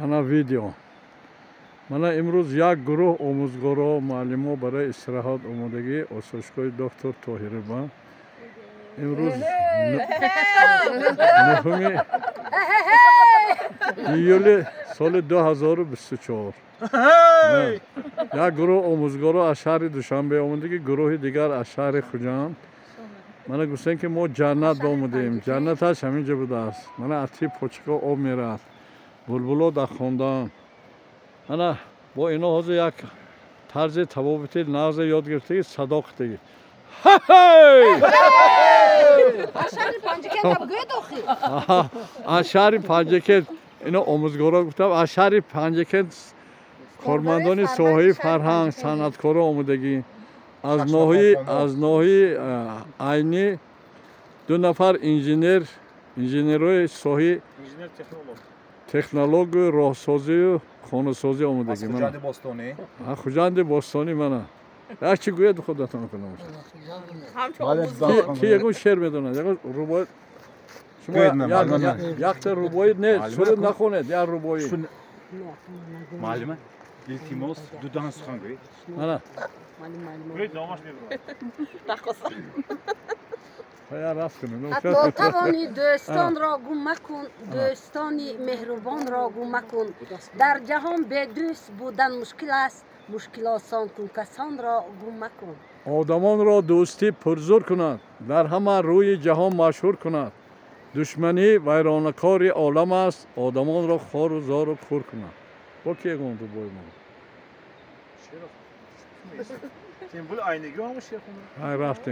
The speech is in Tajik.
Ана видео. Мана имрӯз як гурӯҳ омӯзгоро, муаллимо барои истироҳат омодагӣ осоишгоҳи доктор Тоҳириба. Имрӯз 9 июли соли 2024. Як гурӯҳ омӯзгоро аз шаҳри Душанбе омадагӣ, гурӯҳи дигар аз шаҳри Хуҷанд. Мана гуфтем, ки мо ҷаннат омадем. Ҷаннаташ ҳамин ҷо будааст. Мана аз тип почико об меравад. Булбуло дар хондан. Ана бо ино ҳозир як тарзи табобати нағзе ёд гирифтаги, садоқатаги. Аз шаҳри Панҷакент ино омӯзгоро гуфтам, аз шаҳри Панҷакент кормандони соҳаи фарҳанг, санъаткоро омодагӣ. Аз ноҳияи Айнӣ 2 нафар инженерҳои соҳаи технологию роҳсозию хонасозӣ омодагӣ. Хуҷанди бостонӣ? Хуҷанди бостонӣ мана. Як чӣ гӯяд худатон кунам. Ки ягон шеър медонад, ягон рубоӣ. Шумо якта рубоӣ не, суруд нахонед, як рубоӣ. Муаллима, илтимос, ду даҳан сухан гӯед. Мана. Ҳатто тавони дӯстонро гум макун, дӯстони меҳрубонро гум макун. Дар ҷаҳон бедӯст будан мушкил аст, мушкил осон кун, касонро гум макун. Одамонро дӯстӣ пурзур кунад, дар ҳама рӯи ҷаҳон машҳур кунад. Душманӣ вайронакори олам аст, одамонро хору зору кур кунад. Бо ки ягон рубои мо? Рафтем.